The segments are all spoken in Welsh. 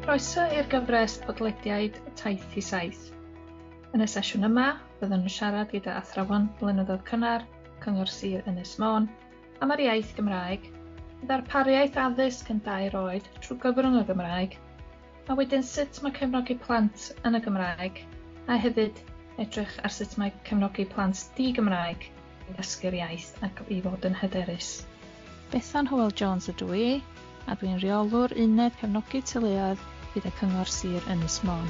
Croeso i'r gyfres podlediaid Taith i Saith. Yn y sesiwn yma, byddwn yn siarad gyda athrawon blynyddoedd cynnar Cyngor Sir Ynys Môn am yr iaith Gymraeg, y ddarpariaeth addysg yn dair oed trwy gyfrwng y Gymraeg, a wedyn sut mae cefnogi plant yn y Gymraeg, a hefyd edrych ar sut mae cefnogi plant di-Gymraeg i ddysgu'r iaith ac i fod yn hyderus. Bethan Hywel Jones ydw i, a dwi'n rheolwr uned cefnogi teuluoedd gyda Cyngor Sir Ynys Môn.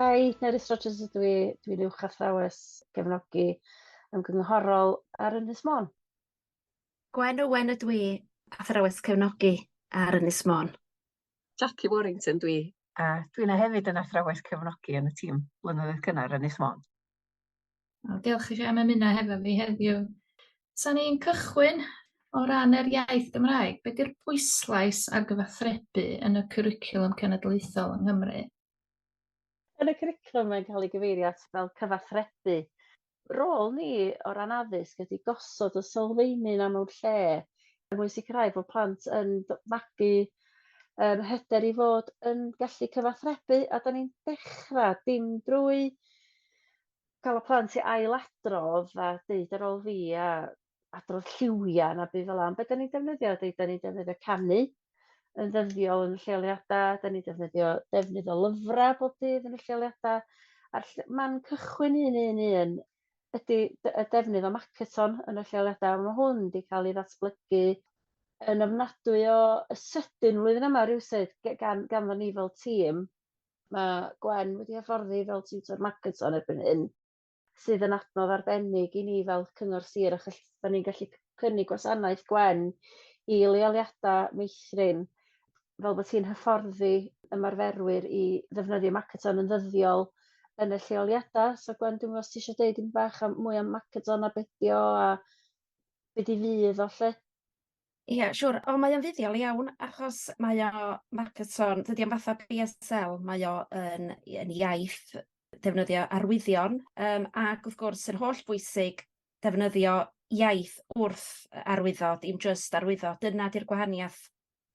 Hi, Nerys Rogers ydw i, dwi'n uwch athrawes gefnogi ymgynghorol ar Ynys Môn. Gwen Owen ydw i, athrawes cefnogi ar Ynys Môn. Jackie Warrington dwi, a dwi'n hefyd yn athrawes cefnogi yn y tîm blynyddoedd cynnar Ynys Môn. O, diolch i chi am ymuno hefo fi heddiw. Sa ni'n cychwyn o ran yr iaith Gymraeg, be di'r pwyslais ar gyfathrebu yn y cwricwlwm cenedlaethol yng Nghymru? Yn y cwricwlwm mae'n cael ei gyfeirio at fel cyfathrebu. Rôl ni o ran addysg ydy gosod y sylfaenyn 'na mewn lle er mwyn sicrhau bod plant yn magu hyder i fod yn gallu cyfathrebu, a da ni'n dechrau dim drwy cael y plant i ailadrodd a deud ar ôl fi a adrodd lliwiau na byd fel 'na, ond be da ni'n defnyddio ydy da ni'n defnyddio canu yn ddyddiol yn y lleoliadau, da ni'n defnyddio defnydd o lyfrau bob dydd yn y lleoliadau, a'r man cychwyn un un un ydy y defnydd o Makaton yn y lleoliadau. Mae hwn wedi cael ei ddatblygu yn ofnadwy o sydyn flwyddyn yma rywsut gan ganddo ni fel tîm. Mae Gwen wedi hyfforddi fel tiwtor Makaton erbyn hyn, sydd yn adnodd arbennig i ni fel cyngor sir, achos da ni'n gallu cynnig gwasanaeth Gwen i leoliadau meithrin, fel bod hi'n hyfforddi ymarferwyr i ddefnyddio Makaton yn ddyddiol yn y lleoliadau. So Gwen, dwi'n meddwl os ti eisiau deud dim bach am, mwy am Makaton a be 'di o a be 'di fudd o 'lly? Ie, yeah, siwr. O, mae o'n fuddiol iawn, achos mae o Makaton, dydy o'n fatha BSL, mae o yn iaith defnyddio arwyddion, ac wrth gwrs yn holl bwysig defnyddio iaith wrth arwyddo, dim jyst arwyddo. Dyna di'r gwahaniaeth,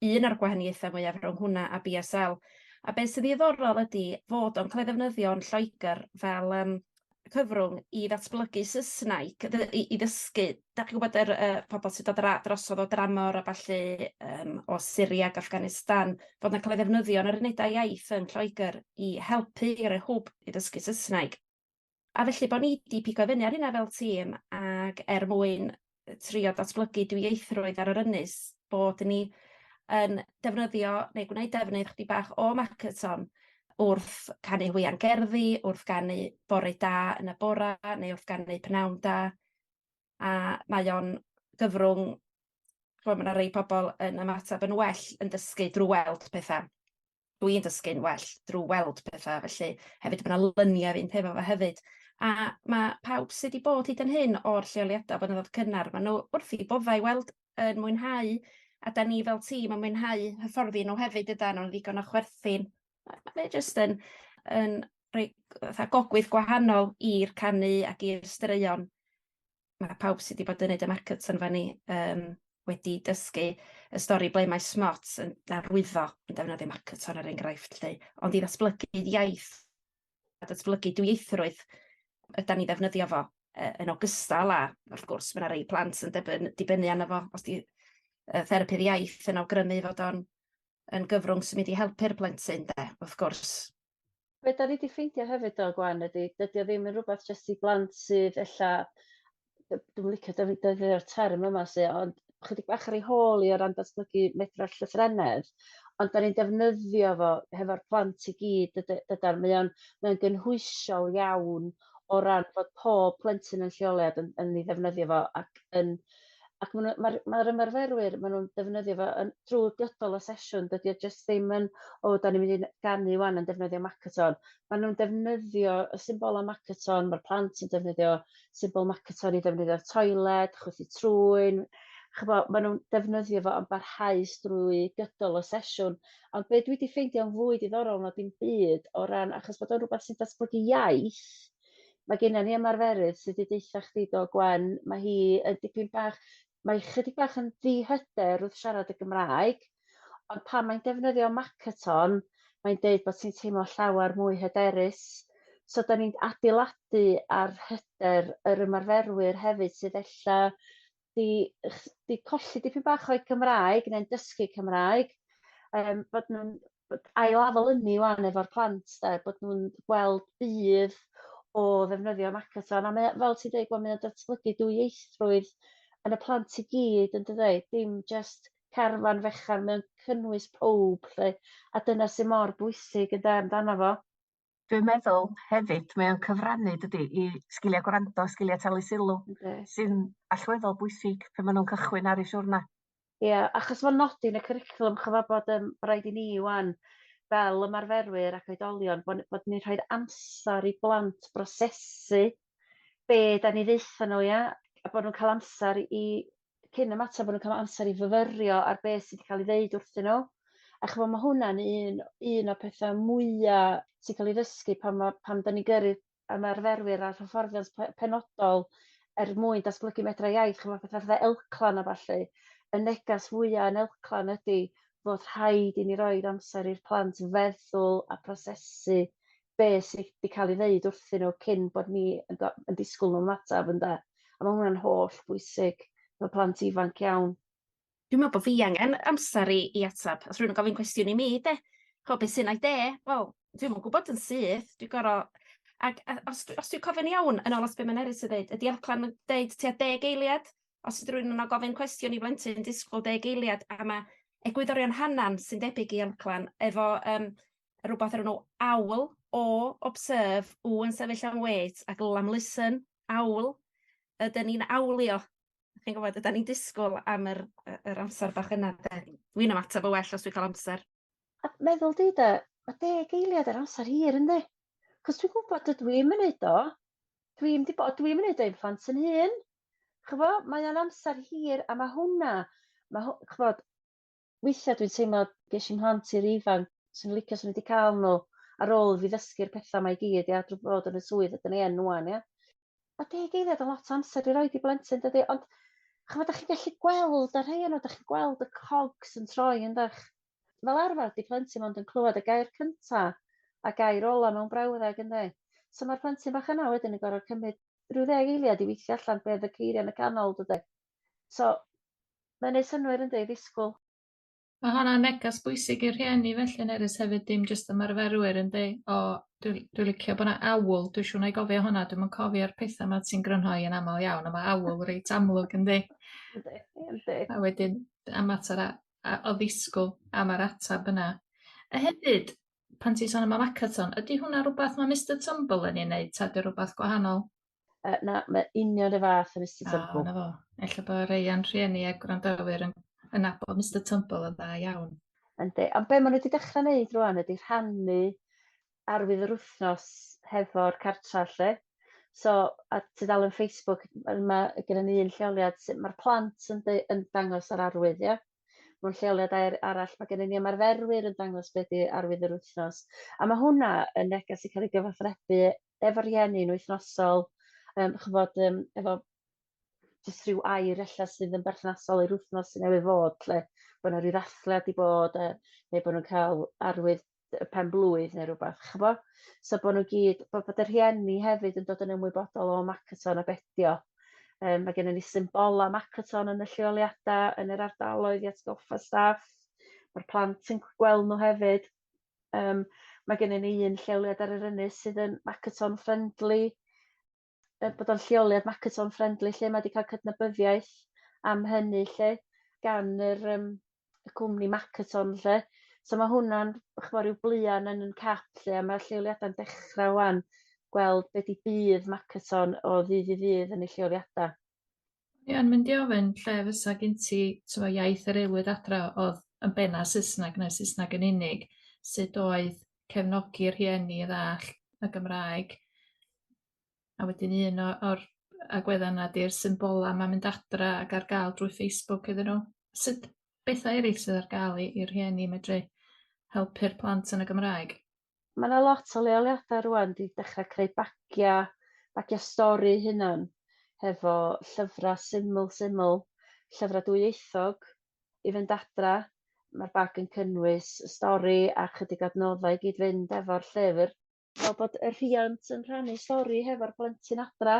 un o'r gwahaniaethau mwyaf rhwng hwnna a BSL. A beth sy'n ddiddorol ydy fod o'n cael ei ddefnyddio yn Lloegr fel cyfrwng i ddatblygu Saesneg, i ddysgu, da chi'n gwybod yr pobl sy'n dod drosodd o dramor a ballu o Syria ac Afghanistan, fod yn cael ei ddefnyddio yn yr unedau iaith yn Lloegr i helpu i roi hwb i ddysgu Saesneg. A felly bod ni wedi pigo fyny ar hynna fel tîm, ac er mwyn trio datblygu dwyieithrwydd ar yr ynys, bod ni yn defnyddio neu gwneud defnydd chydig bach o Makaton wrth canu hwian gerddi, wrth ganu bore da yn y bora, neu wrth ganu pnawn da. A mae o'n gyfrwng, ch'mod, ma' 'na rei pobl yn ymateb yn well yn dysgu drwy weld pethau. Dwi'n dysgu'n well drwy weld pethau, felly hefyd ma' 'na lyniau fynd hefo fo hefyd. A ma' pawb sydd wedi bod hyd yn hyn o'r lleoliadau blynyddoedd cynnar, maen nhw wrth eu boddau i weld yn mwynhau, a da ni fel tîm yn mwynhau hyfforddi nhw hefyd ydan, nhw'n ddigon o chwerthin. Mae jyst yn rhoi fatha gogwydd gwahanol i'r canu ac i'r straeon. Mae pawb sydd wedi bod yn neud y Makaton fan ni wedi dysgu y stori ble mae Smot yn arwyddo yn defnyddio Makaton er enghraifft 'lly, ond i ddatblygu iaith a datblygu dwyieithrwydd ydan ni ddefnyddio fo yn ogystal â, wrth gwrs, mae yna rei plant yn dibynnu arno fo, os di therapydd iaith yn awgrymu fod o'n yn gyfrwng sy'n mynd i helpu'r plentyn de, wrth gwrs. Be da ni 'di ffeindio hefyd do, Gwen, ydy dydy o ddim yn rhywbeth jyst i blant sydd ella, dwi'm yn licio defnyddio'r term yma sy, ond chydig bach ar ei hôl i o ran datblygu medrau llythrennedd, ond da ni'n defnyddio fo hefo'r plant i gyd, dydan, mae o'n gynhwysol iawn o ran fod pob plentyn yn lleoliad yn ei ddefnyddio fo ac yn ac ma' nhw, ma'r ymarferwyr, ma' nhw'n defnyddio fo yn drwy gydol y sesiwn. Dydy o jyst ddim yn, o, da ni'n mynd i ganu 'wan yn defnyddio Makaton. Ma' nhw'n defnyddio y symbolau Makaton, ma'r plant yn defnyddio symbol Makaton i ddefnyddio'r toiled, chwythu trwyn, ch'bo', ma' nhw'n defnyddio fo yn barhaus drwy gydol y sesiwn. Ond be dwi 'di ffeindio'n fwy diddorol na dim byd o ran, achos bod o'n rhywbeth sy'n datblygu iaith, Mae gennym ni ymarferydd sydd wedi deutha chdi do Gwen, mae hi yn dipyn bach, mae chydig bach yn ddihyder wrth siarad y Gymraeg, ond pan mae'n defnyddio Makaton, mae'n deud bod hi'n teimlo llawer mwy hyderus. So da ni'n adeiladu ar hyder yr ymarferwyr hefyd sydd ella 'di 'di colli dipyn bach o'i Cymraeg neu'n dysgu Cymraeg, bod nhw'n bod ail-afal ynni 'wan efo'r plant 'de, bod nhw'n gweld budd o ddefnyddio Makaton, a mae o, fel ti'n deud, wel, mae o'n datblygu dwyieithrwydd yn y plant i gyd yn dydi, dim jyst carfan fechan, mae o'n cynnwys powb 'lly, a dyna sy'n mor bwysig ynde amdano fo. Dwi'n meddwl hefyd mae o'n cyfrannu dydi i sgiliau gwrando, sgiliau talu sylw. Yndi. Sy'n allweddol bwysig pan ma' nhw'n cychwyn ar eu siwrna. Ie, achos ma'n nodi yn y cwricwlwm ch'mo' bod ma' raid i ni 'wan fel ymarferwyr ac oedolion bod bod ni'n rhoid amser i blant brosesu be' 'dan ni ddeutha nhw ia? A bod nhw'n cael amser i cyn ymateb bod nhw'n cael amser i fyfyrio ar beth sydd wedi cael ei ddeud wrthyn nhw. A ch'mo' ma' hwnna'n un un o'r petha mwya sy'n cael ei ddysgu pan ma' pan 'dan ni'n gyrru ymarferwyr ar hyfforddiant penodol er mwyn datblygu medrau iaith, ch'mo' petha fatha Elclan a ballu. Y negas fwya yn Elclan ydy fod rhaid i ni roid amser i'r plant feddwl a prosesu be sy 'di cael ei ddeud wrthyn nhw cyn bod ni yn yn disgwyl nhw ymateb ynde? A ma' hwnna'n holl bwysig efo plant ifanc iawn. Dwi'n meddwl bod fi angen amser i ateb. Os rhywun yn gofyn cwestiwn i mi, de, ch'mo' be' sy'n de? Wel, dwi'm yn gwybod yn syth, dwi'n gor'o'... Ac a os os dwi'n cofio'n iawn, yn ôl at be' ma' Nerys yn ddeud, ydy Elclan yn deud tua 10 eiliad? Os ydy rhywun yn gofyn cwestiwn i blentyn, disgwyl 10 eiliad, a ma' egwyddorion Hanan sy'n debyg i Elclan efo rhywbeth o'r enw OWL, O, observe, U yn sefyll am wait, ac L am listen, OWL. Ydyn ni'n awlio? Chi'n gwybod, ydan ni'n disgwyl am yr amser bach yna, de. Dwi'n ymateb yn well os dwi'n cael amser. A meddwl di de, mae 10 eiliad yn amser hir yndi? Cos dwi'n gwybod dydw i'm yn neud o. Dwi'm di bod, dwi'm yn neud o i'm plant yn hun. Ch'mo', mae o'n amser hir a mae hwnna, mae ch'mod, weithiau dwi'n teimlo ges i mhlant i'r ifanc, 'swn i'n licio 'swn i wedi cael nhw ar ôl i fi ddysgu'r pethau 'ma i gyd, ia, drwy fod yn y swydd ydyn ni yn ŵan, ia. Ma' 10 eiliad yn lot o amser i roid i blentyn dydi, ond ch'mod dach chi'n gallu gweld ar rhei o nhw, dach chi'n gweld y cogs yn troi yndach? Fel arfer 'di plentyn mond yn clywed y gair cynta a gair ola mewn brawddeg ynde? So ma'r plentyn bach yna wedyn yn gor'o' cymryd rhyw ddeg eiliad i weithio allan be' o'dd y geiria yn y canol dydi? So mae'n neud synnwyr yndi i ddisgwyl. Mae hwnna'n neges bwysig i'r rhieni felly Nerys hefyd, dim jyst ymarferwyr yndi? O, dwi licio bod 'na awl, dwi'n siŵr 'na i gofio hwnna, dwi'm yn cofio'r pethau 'ma ti'n grynhoi yn aml iawn, ond mae awl reit amlwg yndi? Yndi, yndi. A wedyn a mater o ddisgwyl am yr atab yna. A hefyd, pan ti'n sôn am y Makaton, ydy hwnna rhywbeth mae Mister Tumble yn ei wneud, ta 'di o rhywbeth gwahanol? Na, mae union y fath â Mister Tumble. O, 'na fo. Ella bod rhai o'n rhieni a gwrandawyr yn nabod Mister Tumble yn dda iawn. Yndi, ond be maen nhw wedi dechrau wneud rŵan ydy rhannu arwydd yr wythnos hefo'r cartra 'lly. So ar tudalen Facebook ma' gennym ni un lleoliad sydd ma'r plant yn dangos yr arwydd, ia. Mewn lleoliad arall mae gennym ni ymarferwyr yn dangos be 'di arwydd yr wythnos. A ma' hwnna yn neges sy'n cael ei gyfathrebu efo rhieni'n wythnosol, ch'mod efo jyst rhyw air ella sydd yn berthnasol i'r wythnos sydd newydd fod 'lly, bo' 'na ryw ddathliad 'di bod neu bo' nhw'n cael arwydd pen blwydd neu rywbeth, ch'bo'? So bo' nhw gyd, bod y rhieni hefyd yn dod yn ymwybodol o Makaton a bedio. Mae gennym ni symbolau Makaton yn y lleoliadau, yn yr ardaloedd i atgoffa staff. Mae'r plant yn gweld nhw hefyd. Mae gennym ni un lleoliad ar yr ynys sydd yn Makaton friendly, bod o'n lleoliad Makaton friendly lle mae wedi cael cydnabyddiaeth am hynny lle, gan y cwmni Makaton lle. So mae hwnna'n, ch'mo', ryw blian yn 'yn cap lle, a mae'r lleoliadau'n dechrau ŵan gweld be 'di budd Makaton o ddydd i ddydd yn eu lleoliadau. Ie, yn mynd i ofyn lle fysa gen ti, t'mo', iaith yr aelwyd adra oedd yn benna Saesneg neu Saesneg yn unig, sut oedd cefnogi'r rhieni i ddallt y Gymraeg? A wedyn un o'r agweddau yna 'di'r symbola 'ma'n mynd adra ac ar gael drwy Facebook iddyn nhw. Sut bethau eraill sydd ar gael i'r rhieni medru helpu'r plant yn y Gymraeg? Mae 'na lot o leoliadau rŵan 'di dechrau creu bagia, Bagia stori hunan hefo llyfrau syml syml, llyfrau dwyieithog i fynd adra. Mae'r bag yn cynnwys y stori a chydig adnoddau i gyd-fynd efo'r llyfr. Fel bod y rhiant yn rhannu stori hefo'r blentyn adra.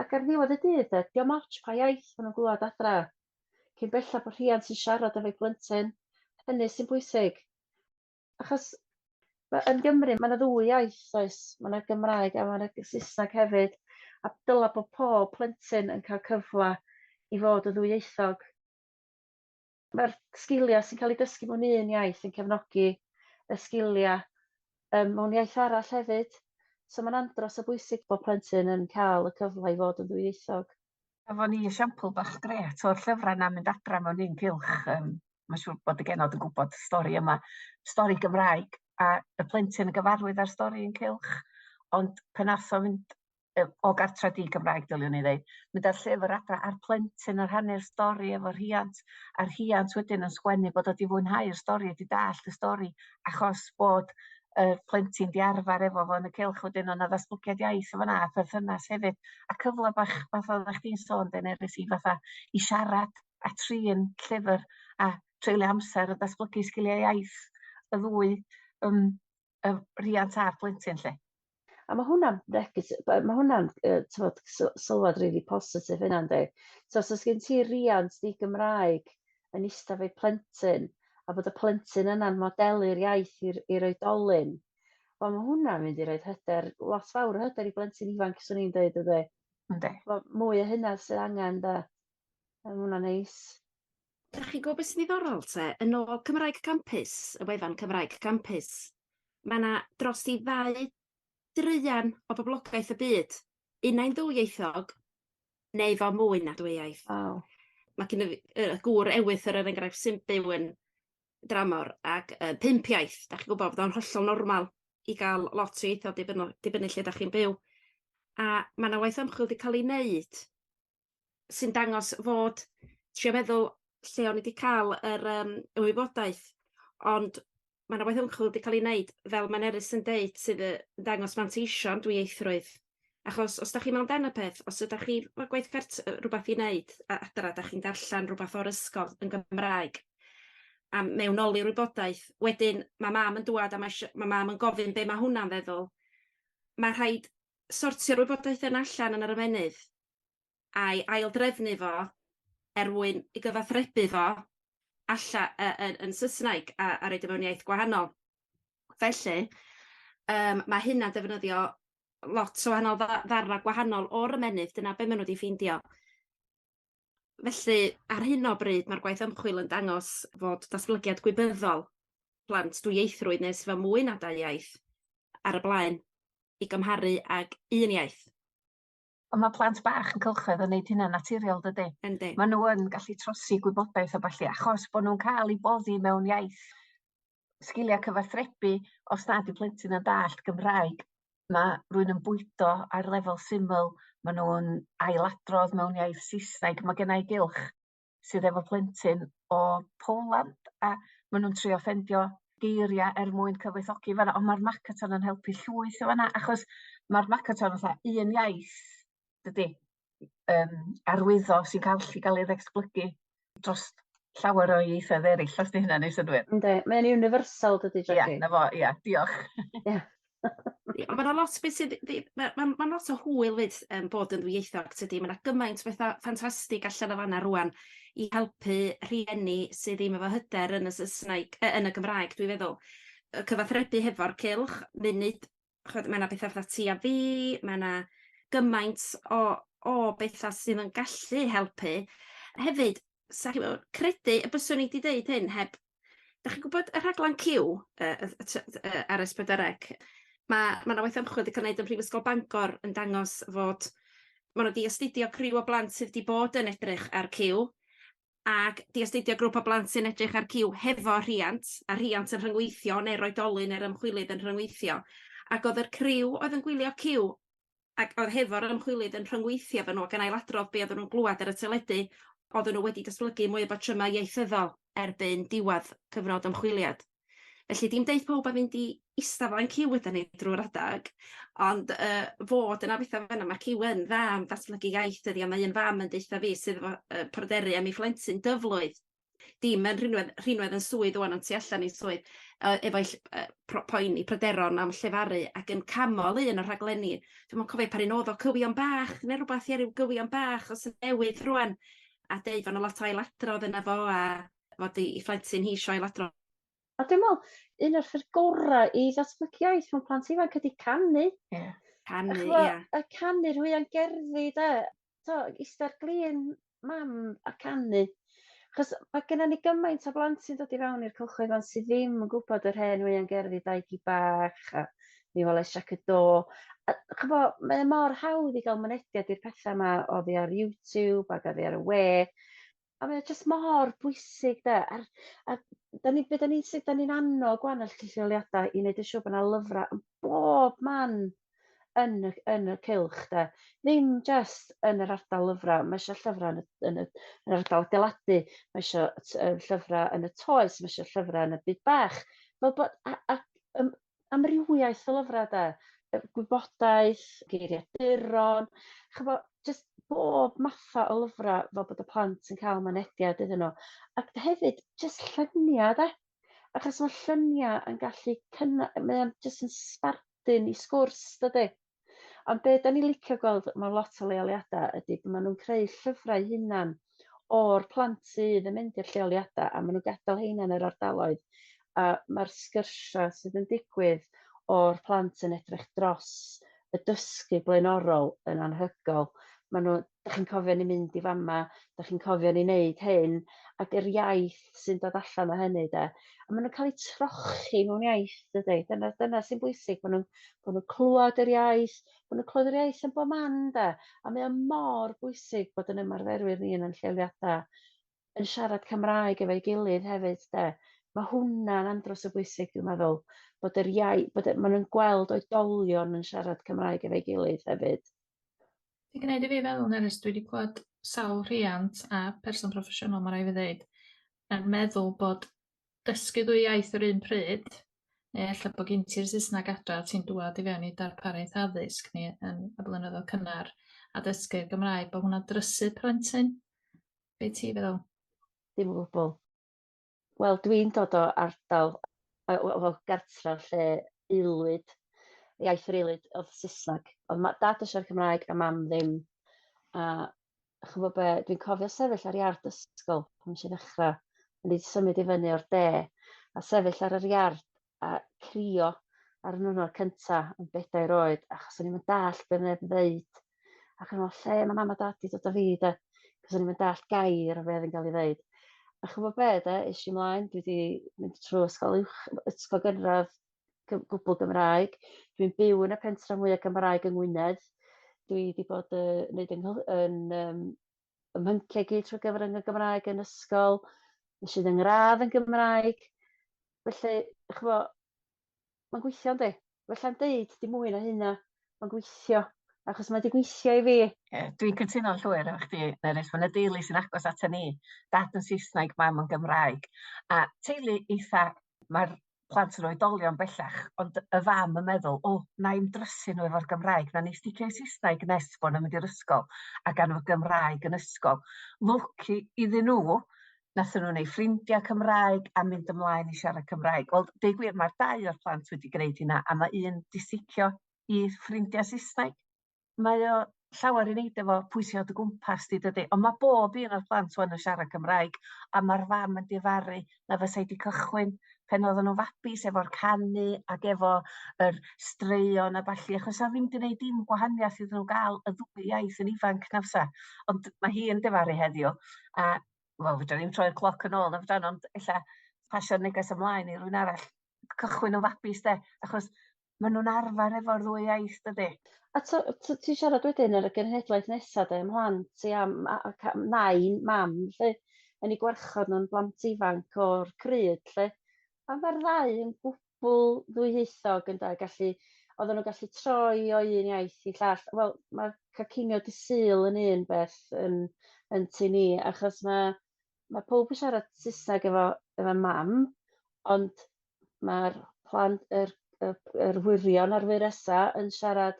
Ac ar ddiwedd y dydd de, dio'm ots pa iaith ma' nhw'n glwad adra. Cyn bellad bod rhiant yn siarad efo'i blentyn, hynny sy'n bwysig. Achos ma' yn Gymru ma' 'na ddwy iaith does? Ma' 'na Gymraeg a ma' 'na Saesneg hefyd. A dyla bod pob plentyn yn cael cyfle i fod yn ddwyieithog. Mae'r sgiliau sy'n cael eu dysgu mewn un iaith yn cefnogi y sgiliau yym mewn iaith arall hefyd. So mae'n andros o bwysig bod plentyn yn cael y cyfle i fod yn ddwyieithog. Gafon ni esiampl bach grêt o'r llyfrau 'na mynd adra mewn un cylch yym mae'n siŵr bod y genod yn gwybod y stori yma, stori Gymraeg, a y plentyn yn gyfarwydd â'r stori yn cylch, ond pan ath o fynd o gartra di-Gymraeg dyliwn i ddeud, mynd â'r llyfr adra a'r plentyn yn rhannu'r stori efo'r rhiant, a'r rhiant wedyn yn sgwennu bod o 'di fwynhau'r stori, 'di dallt y stori, achos bod y plentyn 'di arfer efo fo yn y cylch wedyn o' 'na ddatblygiad iaith yn fan'na a pherthynas hefyd, a cyfle bach fatha oeddach chdi'n sôn de Nerys i fatha i siarad a trin llyfr a treulio amser yn datblygu sgiliau iaith y ddwy yym y rhiant a'r plentyn 'lly. A ma' hwnna'n ma' hwnna'n yy t'mod sylwad rili positif hynna yndi? So os o's gen ti riant di-Gymraeg yn ista 'fo'i plentyn a bod y plentyn yna'n modelu'r iaith i'r i'r oedolyn, wel ma' hwnna'n mynd i roid hyder, lot fawr o hyder i blentyn ifanc swn i'n deud yndi? Yndi. Wel mwy o hynna sydd angen 'de? Ma' hwnna'n neis. Dach chi'n gwybod beth sy'n ddiddorol te? Yn ôl Cymraeg Campus, y wefan Cymraeg Campus, mae 'na dros i ddau draean o boblogaeth y byd, unai'n ddwyieithog neu efo mwy na dwy iaith. Waw. Mae gen i gŵr ewythr er enghraifft sy'n byw yn dramor ac pump iaith, dach chi'n gwybod bod o'n hollol normal i gael lot o ieithoedd dibynnu, dibynnu lle dach chi'n byw. A mae 'na waith ymchwil wedi cael ei wneud sy'n dangos fod trio meddwl lle o'n i 'di ca'l yr yym y wybodaeth ond ma' 'na waith ymchwil 'di ca'l 'i neud fel ma' Nerys yn deud sydd yy yn dangos manteision dwyieithrwydd achos os 'dach chi mewn dan y peth os ydach chi efo gwaith cart- yy rwbath i neud a adra 'dach chi'n darllan rwbath o'r ysgol yn Gymraeg a mewnoli'r wybodaeth wedyn ma' mam yn dŵad a ma' isio ma' mam yn gofyn be' ma' hwnna'n feddwl ma' rhaid sortio'r wybodaeth yna allan yn yr ymennydd a'i aildrefnu fo er mwyn i gyfathrebu fo alla yy yn yn Saesneg a a roid o mewn iaith gwahanol. Felly yym ma' hynna'n defnyddio lot o wahanol ddarna gwahanol o'r ymennydd, dyna be' ma' nhw 'di ffeindio. Felly ar hyn o bryd ma'r gwaith ymchwil yn dangos fod datblygiad gwybyddol plant dwyieithrwydd neu sy efo mwy na dau iaith ar y blaen i gymharu ag un iaith. Ond ma' plant bach yn cylchoedd yn neud hynna'n naturiol dydi? Yndi. Ma' nhw yn gallu trosi gwybodaeth a ballu achos bo' nhw'n cael eu boddi mewn iaith. Sgilia cyfathrebu, os nad 'di plentyn yn dallt Gymraeg, ma' rywun yn bwydo ar lefel syml, ma' nhw'n ailadrodd mewn iaith Saesneg. Ma' genna i gylch sydd efo plentyn o Poland a ma' nhw'n trio ffendio geiriau er mwyn cyfoethogi fan'na, ond ma'r Makaton yn helpu llwyth o fan'na achos ma'r Makaton fatha un iaith, dydi, yym arwyddo sy'n ca'l allu gael ei ddatblygu dros llawer o ieithoedd eraill, os 'di hynna'n neud synnwyr. Yndi, mae'n universal dydi Jackie? Ia, 'na fo, ia, diolch. Ia. Ond ma' 'na lot beth sydd ma' ma' ma' lot o hwyl 'fyd yym bod yn ddwyieithog tydi ma' 'na gymaint o betha ffantastig allan o fanna rŵan i helpu rhieni sydd ddim efo hyder yn y Saesneg yy yn y Gymraeg dwi feddwl. Yy cyfathrebu hefo'r cylch munud ch'od ma' 'na betha fatha ti a fi ma' 'na gymaint o o betha sydd yn gallu helpu. Hefyd 'sa chi credu y byswn i 'di deud hyn heb Dach chi'n gwybod y rhaglen Cyw yy y yy ar S4C? Ma' ma' 'na waith ymchwil 'di cael 'neud ym Mhrifysgol Bangor yn dangos fod ma' nhw 'di astudio criw o blant sydd 'di bod yn edrych ar Cyw ac 'di astudio grŵp o blant sy'n edrych ar Cyw hefo rhiant a rhiant yn rhyngweithio neu'r oedolyn neu'r ymchwilydd yn rhyngweithio ac o'dd yr criw oedd yn gwylio Cyw ac oedd hefo'r ymchwilydd yn rhyngweithio efo nhw ac yn ailadrodd be oedden nhw'n glwad ar y teledu, oedden nhw wedi datblygu mwy o batrymau ieithyddol erbyn diwedd cyfnod ymchwiliad. Felly dim deud pawb a fynd i ista flaen Cyw ydan ni drwy'r adag, ond fod yna bethau fanna, mae Cyw yn dda am ddatblygu iaith dydi, a mae un fam yn deutha fi sydd efo pryderu am ei phlentyn dyflwydd, dim yn rhinwedd yn swydd ŵan ond tu allan i swydd, efo'i poeni pryderon am llefaru ac yn camol un o'r rhaglenni. Dwi'm yn cofio pa un oedd o, Cywion Bach neu rwbath, ie, ryw gywion bach os yn newydd rŵan, a deud fod 'na lot o ailadrodd yna fo a fod ei phlentyn hi isio ailadrodd. A dwi'n meddwl, un o'r ffyrdd gorau i ddatblygu iaith mewn plant ifanc ydy canu. Canu, ia. Y canu rhwy gerddi, de. So, eistedd ar glin mam a canu. Achos mae gennym ni gymaint o blant sy'n dod i fewn i'r cylchoedd fan sydd ddim yn gwybod yr hen hwiangerddi Dau Gi Bach a Mi Welais Jac y Do. A ch'bo, mae o mor hawdd i gael mynediad i'r pethau yma oddi ar YouTube ac oddi ar y we. A mae o jyst mor bwysig de. A da ni, be da ni, sut da ni'n annog wan y lleoliadau i wneud yn siŵr bod yna lyfrau yn bob man yn y yn y cylch de. Ddim jyst yn yr ardal lyfrau, mae eisiau llyfrau yn y yn y yn yr ardal adeiladu, mae eisiau llyfrau yn y toes, mae eisiau llyfrau yn y byd bach. Fel bod a amrywiaeth o lyfrau de, gwybodaeth, geiriaduron, ch'bo' jyst bob matha o lyfrau fel bod y plant yn cael mynediad iddyn nhw. Ac hefyd jyst lluniau de. Achos mae lluniau yn gallu mae o'n jyst yn sbardun i sgwrs, dydy? Ond be da ni'n licio gweld mewn lot o leoliadau ydy bod maen nhw'n creu llyfrau hunan o'r plant sydd yn mynd i'r lleoliadau a maen nhw'n gadael heina yn yr ardaloedd a mae'r sgyrsiau sydd yn digwydd o'r plant yn edrych dros y dysgu blaenorol yn anhygoel. Maen nhw, dach chi'n cofio ni mynd i fama, dach chi'n cofio ni wneud hyn, ac yr iaith sy'n dod allan o hynny de. A maen nhw'n cael eu trochi mewn iaith, dydy. Dyna sy'n bwysig, bod nhw'n clywed yr iaith, bod nhw'n clywed yr iaith yn bob man de. A mae o mor bwysig bod yn ymarferwyr ni yn ein lleoliadau yn siarad Cymraeg efo'i gilydd hefyd de. Mae hwnna'n andros o bwysig dwi'n meddwl, bod yr iaith, bod maen nhw'n gweld oedolion yn siarad Cymraeg efo'i gilydd hefyd. Ti'n gwneud i fi feddwl, Nerys, dwi wedi clywed sawl rhiant a person proffesiynol, mae rhaid fi ddeud, yn meddwl bod dysgu ddwy iaith yr un pryd, neu ella bod gen ti'r Saesneg adra a ti'n dŵad i fewn i darpariaeth addysg neu yn y blynyddoedd cynnar a dysgu'r Gymraeg, bod hwnna'n drysu plentyn. Be ti'n feddwl? Dim o gwbl. Wel, dwi'n dod o ardal, wel, gartra lle aelwyd, iaith yr aelwyd oedd Saesneg. Oedd dad yn siarad Cymraeg a mam ddim. A ch'mo' be, dwi'n cofio sefyll ar iard ysgol pan nes i ddechrau, o'n i 'di symud i fyny o'r de, a sefyll ar yr iard a crio ar y niwrnod cynta yn 4 oed, achos o'n i'm yn dallt be' oedd neb yn ddeud. Ac o'n i'n meddwl, lle mae mam a dad 'di dod â fi de? Cos o'n i'm yn dallt gair o be oedd yn cael ei ddeud. A ch'mo' be de, es i mlaen, dwi 'di mynd trwy ysgol uwch, ysgol gynradd gwbl Gymraeg. Dwi'n byw yn y pentre mwya Cymraeg yng Ngwynedd. Dwi 'di bod neud yn 'y mhynciau i gyd trwy gyfrwng y Gymraeg yn ysgol. Nes i fy ngradd yn Gymraeg. Felly, ch'mo', mae'n gweithio yndi? Fella'n deud dim mwy na hynna, mae'n gweithio, achos mae 'di gweithio i fi. Ie, dwi'n cytuno'n llwyr efo chdi, Nerys. Mae 'na deulu sy'n agos ata ni, dad yn Saesneg, mam yn Gymraeg, a teulu eitha, mae'r plant yn oedolion bellach, ond y fam yn meddwl, o, na i'm drysu nhw efo'r Gymraeg, na ni sticio i Saesneg nes bod nhw'n mynd i'r ysgol, a gan fod Gymraeg yn ysgol. Lwc iddyn nhw, nathon nhw wneud ffrindiau Cymraeg a mynd ymlaen i siarad Cymraeg. Wel, deud gwir, mae'r dau o'r plant wedi gwneud hynna, a mae un 'di sticio i ffrindiau Saesneg. Mae o llawer i wneud efo pwy sy o dy gwmpas di, dydy? Ond mae bob un o'r plant wan yn siarad Cymraeg, a mae'r fam yn difaru na fysa hi 'di cychwyn pan oedden nhw'n fabis efo'r canu ac efo yr straeon a ballu, achos 'sa ddim 'di wneud dim gwahaniaeth iddyn nhw gael y ddwy iaith yn ifanc na fysa. Ond mae hi yn difaru heddiw, a wel, fedra ni'm troi'r cloc yn ôl na fedran, ond ella pasio'r neges ymlaen i rywun arall, cychwyn yn fabis de, achos maen nhw'n arfer efo'r ddwy iaith, dydy? A ti'n siarad wedyn ar y genhedlaeth nesaf de, mhlant i am, a nain, mam, lle, yn eu gwarchod nhw'n blant ifanc o'r cryd, lle. A mae'r ddau yn gwbl ddwyieithog ynde, gallu, oedden nhw'n gallu troi o un iaith i llall. Wel, mae cael cinio dydd Sul yn un beth yn tŷ ni, achos mae pawb yn siarad Saesneg efo mam, ond Mae'r plant, yr, yr, yr wyrion a'r wyresa yn siarad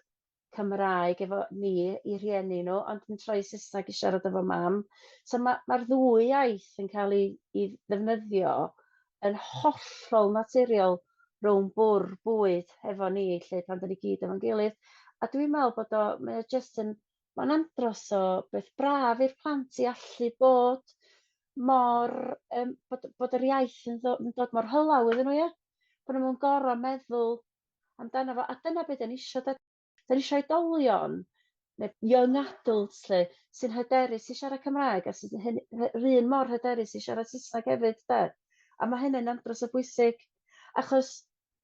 Cymraeg efo ni, i rhieni nhw, ond yn troi Saesneg i siarad efo mam. So mae'r ma ddwy iaith yn cael ei, ei ddefnyddio yn hollol naturiol rownd bwr bwyd hefo ni, lle pan 'dan ni gyd efo'n gilydd. A dwi'n meddwl bod o, mae o jyst yn, mae'n andros o beth braf i'r plant i allu bod mor, um, bod, bod yr iaith yn, ddod, yn dod mor hylaw iddyn nhw, ie? Bod nhw'n gorau meddwl amdano fo. A dyna beth 'dan ni isio, 'de. 'Dan ni isio oedolion, neu young adults 'lly, sy'n hyderus i siarad Cymraeg a sydd yn yr un mor hyderus i siarad Saesneg hefyd, 'de. A mae hynny'n andros o bwysig, achos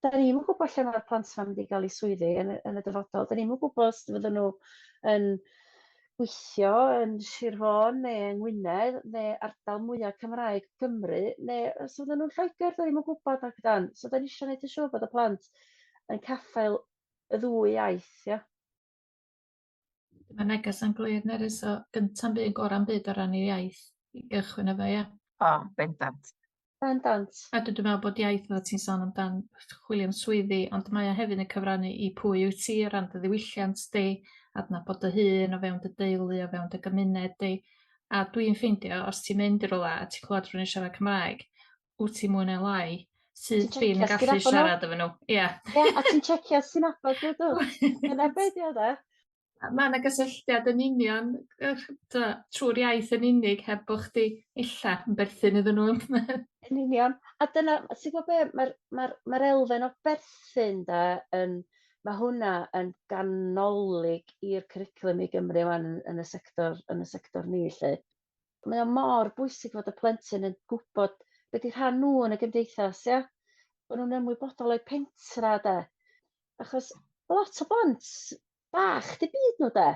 da ni'm yn gwybod lle mae'r plant 'ma'n mynd i gael eu swyddi yn y, yn y dyfodol. Da ni'm yn gwybod os fydden nhw yn gweithio yn Sir Fôn neu yng Ngwynedd neu ardal mwyaf Cymraeg Cymru neu os fydden nhw'n Lloegr, da ni'm yn gwybod nac ydan. So da ni eisiau gwneud yn siŵr bod y plant yn caffael y ddwy iaith, ia. Mae neges yn glir, Nerys, o gynta'n byd, gorau'n byd o ran ei iaith i gychwyn efo, ia? O, bendant. Bendant. A dwi'n meddwl bod iaith, fel ti'n sôn amdan chwilio am swyddi, ond mae o hefyd yn cyfrannu i pwy wyt ti o ran dy ddiwylliant di, adnabod dy hun o fewn dy deulu, o fewn dy gymuned di. A dwi'n ffeindio, os ti'n mynd i rywle a ti'n clywed rhywun yn siarad Cymraeg, wyt ti mwy neu lai syth bin yn gallu siarad efo nhw. Ie. Ie, a ti'n checio os ti'n nabod nhw, dw't? Dyna be' 'di o 'de? Ma' 'na gysylltiad yn union trwy'r iaith yn unig heb bo' chdi ella yn berthyn iddyn nhw. Yn union. A dyna, ti'n gwybod be, mae'r ma ma elfen o berthyn de, yn, mae hwnna yn ganolig i'r cwricwlwm i Gymru wan yn, yn y sector, yn y sector ni 'lly. Mae o mor bwysig fod y plentyn yn gwybod be 'di rhan nhw yn y gymdeithas, ia? Bod nhw'n ymwybodol o'u pentra de. Achos lot o blant bach 'di byd nhw de.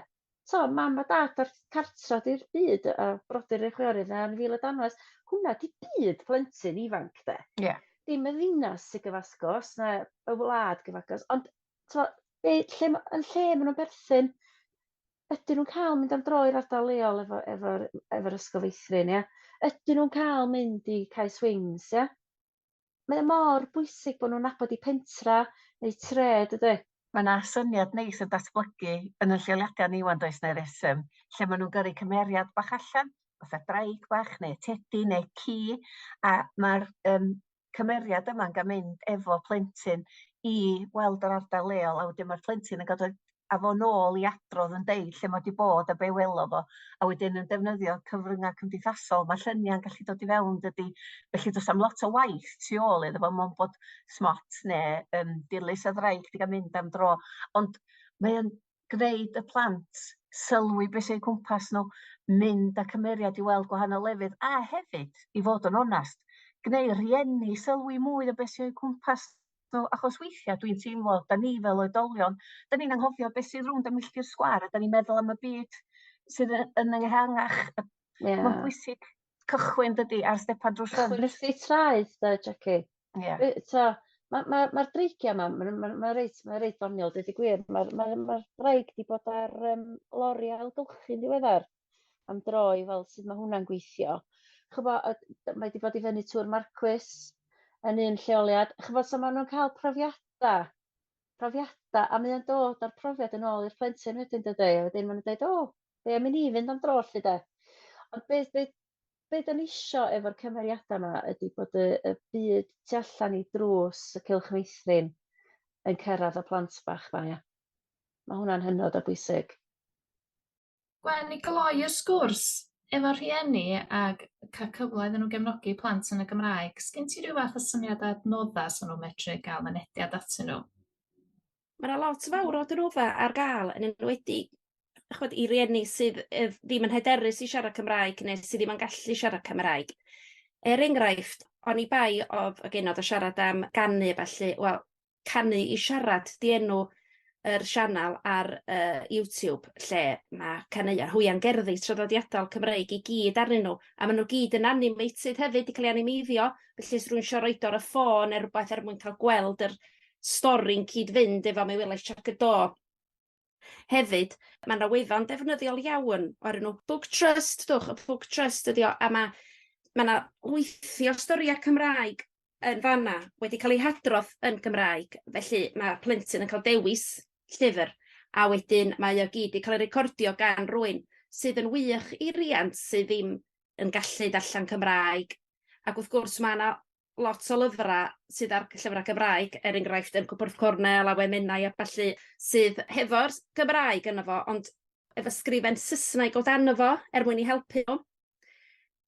So, mam a dad a'r cartra 'di'r byd, a brodyr neu chwiorydd a anifeiliaid anwes. Hwnna 'di byd plentyn ifanc de. Yeah. Dim y ddinas sy'n gyfagos na y wlad gyfagos, ond t'mo' be, lle, yn lle maen nhw'n berthyn, Ydyn nhw'n cael mynd am dro i'r ardal leol efo efo'r efo'r ysgol feithrin, ia? Ydyn nhw'n cael mynd i cae swings, ia? Mae o mor bwysig bod nhw'n nabod eu pentra neu tre, dydy? Mae 'na syniad neis yn datblygu yn y lleoliadau ni 'wan does Nerys, yym lle maen nhw'n gyrru cymeriad bach allan, fatha draig bach neu tedi neu ci, a ma'r yym cymeriad yma'n cael mynd efo plentyn i weld yr ardal leol, a wedyn ma'r plentyn yn gadw a fo nôl i adrodd yn deud lle mae 'di bod a be welodd o, a wedyn yn defnyddio cyfryngau cymdeithasol, mae lluniau'n gallu dod i fewn dydy, felly does 'na'm lot o waith tu ôl iddo fo, mond bod Smot neu yym Dilys y Ddraig 'di cael mynd am dro, ond mae o'n gwneud y plant sylwi beth sy'n cwmpas nhw, mynd â cymeriad i weld gwahanol lefydd, a hefyd, i fod yn onast, gwneud rhieni sylwi mwy o beth sy'n cwmpas nhw, achos weithiau dwi'n teimlo, da ni fel oedolion, da ni'n anghofio beth sydd rownd y milltir sgwâr, a da ni'n meddwl am y byd sydd yn ehangach. Yeah. Mae'n bwysig cychwyn dydy ar stepan drws ffrynt. Cychwyn wrth eu traed de Jackie. Ie. Yy t'o' ma' ma' ma'r dreigia 'ma ma' nhw ma' ma' reit ma' reit ddoniol deud y gwir ma'r ma'r ma'r ddraig 'di bod ar yym lori ailgylchu'n ddiweddar am dro i weld sut ma' hwnna'n gweithio. Ch'bo' yy mae 'di bod i fyny Tŵr Marcus yn un lleoliad. Ch'bo' so ma' nhw'n cael profiada' profiada' a mae o'n dod â'r profiad yn ôl i'r plentyn wedyn dydi? A wedyn ma' nhw'n deud o be am i ni fynd am dro 'lly de? Ond beth be be 'dan ni isio efo'r cymeriadau 'ma ydy bod y y byd tu allan i drws y cylch meithrin yn cyrraedd y plant bach 'ma ia. Ma' hwnna'n hynod o bwysig. Gwen, i gloi y sgwrs, efo rhieni ag cael cyfle iddyn nhw gefnogi plant yn y Gymraeg, sgen ti ryw fath o syniad o adnoddau 'sa nhw'n medru gael mynediad atyn nhw? Mae 'na lot fawr o adnoddau ar gael, yn enwedig ch'mod, i rieni sydd yy ddim yn hyderus i siarad Cymraeg neu sydd ddim yn gallu siarad Cymraeg. Er enghraifft, oni bai oedd y genod yn siarad am ganu a ballu, wel, Canu i Siarad 'di enw yr sianel ar yy YouTube lle ma' caneuon hwiangerddi traddodiadol Cymreig i gyd arnyn nhw, a maen nhw gyd yn animated hefyd, 'di cael eu animeiddio, felly os rywun isio roid o ar y ffôn neu rywbeth er mwyn cael gweld yr stori'n cyd-fynd efo Mi Welais Jac y Do. Hefyd, mae 'na wefan defnyddiol iawn o'r enw Book Trust, dwch, y Book Trust ydi o, a ma' ma' 'na lwythi o storïau Cymraeg. yn fanna wedi cael ei hadrodd yn Gymraeg, felly mae plentyn yn cael dewis llyfr, a wedyn mae o gyd 'di cael ei recordio gan rywun sydd yn wych i riant sydd ddim yn gallu darllen Cymraeg. Ac wrth gwrs mae yna lot o lyfrau sydd ar llyfrau Cymraeg, er enghraifft yn Cwpwrdd Cornel a Menai a ballu, sydd hefo'r Gymraeg yno fo, ond efo sgrifen Saesneg o dan fo er mwyn i helpu nhw.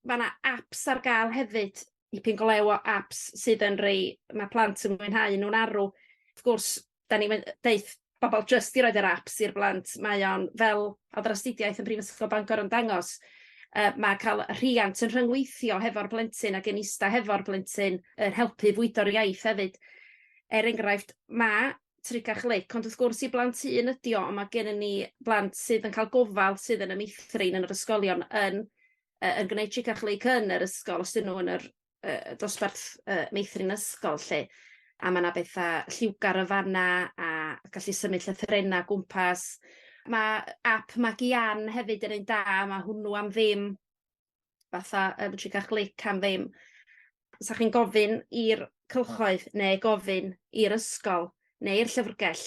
Mae yna apps ar gael hefyd, dipyn go lew o apps sydd yn rei, mae plant yn mwynhau nhw'n arw. Wrth gwrs, da ni'n deud bobl jyst i roed yr apps i'r blant, mae o'n fel oedd yr astudiaeth yn Brifysgol Bangor yn dangos, mae cael rhiant yn rhyngweithio hefo'r plentyn ac yn ista hefo'r plentyn yn helpu fwydo'r iaith hefyd. Er enghraifft, mae Tric a Chlic, ond wrth gwrs i blant hŷn ydi o, ond mae gennym ni blant sydd yn cael gofal sydd yn y meithrin yn yr ysgolion yn gwneud Tric a Chlic yn yr ysgol, os ydyn nhw yn yr dosbarth meithrin ysgol 'lly. A mae yna bethau lliwgar yn fan'na a gallu symud llythrennau gwmpas. Mae app Magi Ann hefyd yn un da, mae hwnnw am ddim, fatha Tric a Chlic am ddim. 'Sa chi'n gofyn i'r cylchoedd neu gofyn i'r ysgol neu'r llyfrgell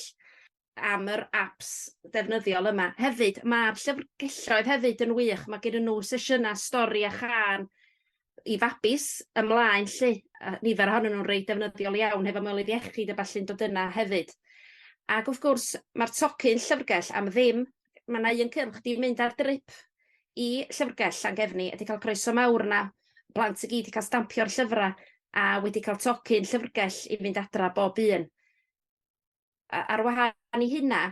am yr apps defnyddiol yma. Hefyd, mae'r llyfrgelloedd hefyd yn wych. Mae gen nhw sesiynau stori a chân i fabis ymlaen 'lly. A nifer ohonyn nhw'n reit defnyddiol iawn hefo ymwelydd iechyd a ballu'n dod yna hefyd. Ac wrth gwrs, mae'r tocyn llyfrgell am ddim. Mae yna un cylch 'di mynd ar drip i llyfrgell Llangefni a 'di cael croeso mawr yna. Plant i gyd 'di cael stampio'r llyfrau a wedi cael tocyn llyfrgell i fynd adra bob un. Ar wahân i hynna,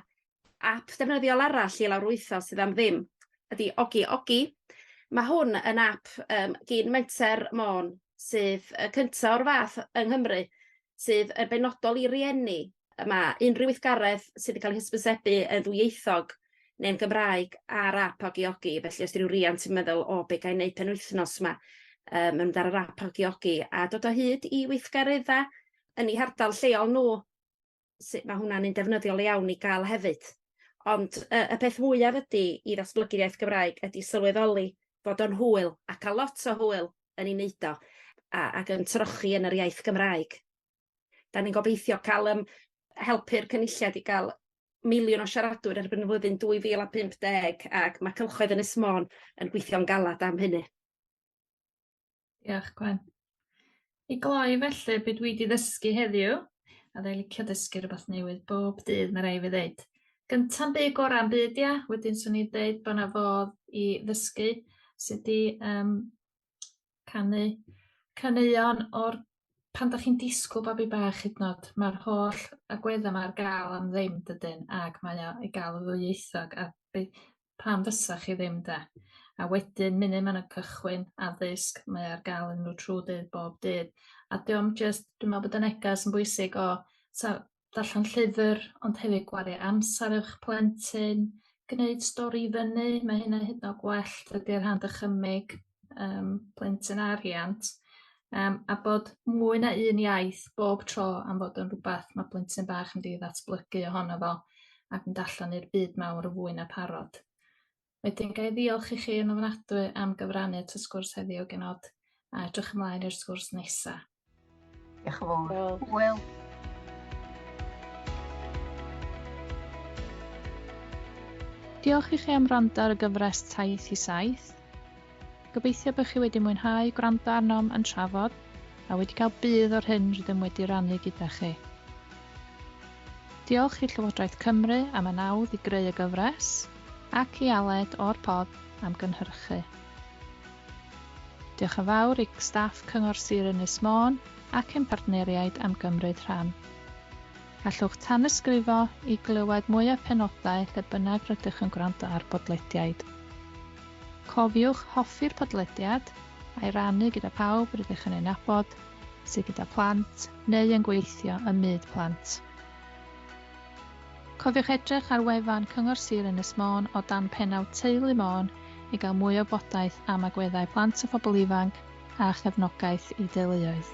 app defnyddiol arall i lawrlwytho sydd am ddim ydy Ogi Ogi. Mae hwn yn app gin Menter Môn sydd y cyntaf o'r fath yng Nghymru sydd yn benodol i rieni. Mae unrhyw weithgaredd sydd wedi cael ei hysbysebu yn ddwyieithog neu'n Gymraeg ar app Ogi Ogi, felly os 'di rhyw riant yn meddwl, o, be ga i wneud penwythnos 'ma, mynd ar yr app Ogi Ogi a dod o hyd i weithgareddau yn eu hardal lleol nhw. Sut mae hwnna'n un defnyddiol iawn i gael hefyd. Ond y peth mwyaf ydy i ddatblygu'r iaith Gymraeg ydy sylweddoli fod o'n hwyl a cael lot o hwyl yn ei wneud o ac yn trochi yn yr iaith Gymraeg. Da ni'n gobeithio cael helpu'r cynulliad i gael 1,000,000 o siaradwyr erbyn y flwyddyn 2050 ac mae Cylchoedd Ynys Môn yn gweithio'n galad am hynny. Diolch Gwen. I gloi felly, be dwi 'di ddysgu heddiw, a dda i licio dysgu rhywbeth newydd bob dydd ma' rai' fi ddeud. Gynta'n byd gora'n byd ia, wedyn swn i'n deud bo' 'na fodd i ddysgu sut i canu caneuon o'r pan 'dach chi'n disgwyl babi bach hyd yn o'd, ma'r holl agwedda' 'ma ar ga'l am ddim dydyn, ag mae o i ga'l yn ddwyieithog a be- pam fysa chi ddim 'de? A wedyn munud ma' nw'n cychwyn addysg mae ar ga'l iddyn nw trw dydd bob dydd. A 'di o'm jyst dwi me'wl bod y neges yn bwysig o darllen llyfr ond hefyd gwario amser efo'ch plentyn, gneud stori i fyny, mae hynna hyd yn o'd gwell dydi o rhan dychymyg plentyn a rhiant. A bod mwy na un iaith bob tro am fod yn rwbath ma' plentyn bach yn mynd i ddatblygu ohono fo ac mynd allan i'r byd mawr yn fwy na parod. Wedyn ga i ddiolch i chi yn ofnadwy am gyfrannu at y sgwrs heddiw genod, a edrych ymlaen i'r sgwrs nesa. Diolch yn fawr. Hwyl. Diolch i chi am wrando ar y gyfres Taith i Saith. Gobeithio bod chi wedi mwynhau gwrando arnom yn trafod a wedi cael budd o'r hyn rydym wedi rannu gyda chi. Diolch i Llywodraeth Cymru am y nawdd i greu y gyfres, ac i Aled o'r Pod am gynhyrchu. Diolch yn fawr i staff Cyngor Sir Ynys Môn ac ein partneriaid am gymryd rhan. Gallwch tanysgrifo i glywed mwy o penodau lle bynnag rydych yn gwrando ar bodlediaid. Cofiwch hoffi'r podlediad a'i rannu gyda phawb rydych yn ei nabod sydd gyda phlant neu yn gweithio ym myd plant. Cofiwch edrych ar wefan Cyngor Sir Ynys Môn o dan pennawd Teulu Môn i gael mwy o wybodaeth am agweddau plant a phobl ifanc a chefnogaeth i deuluoedd.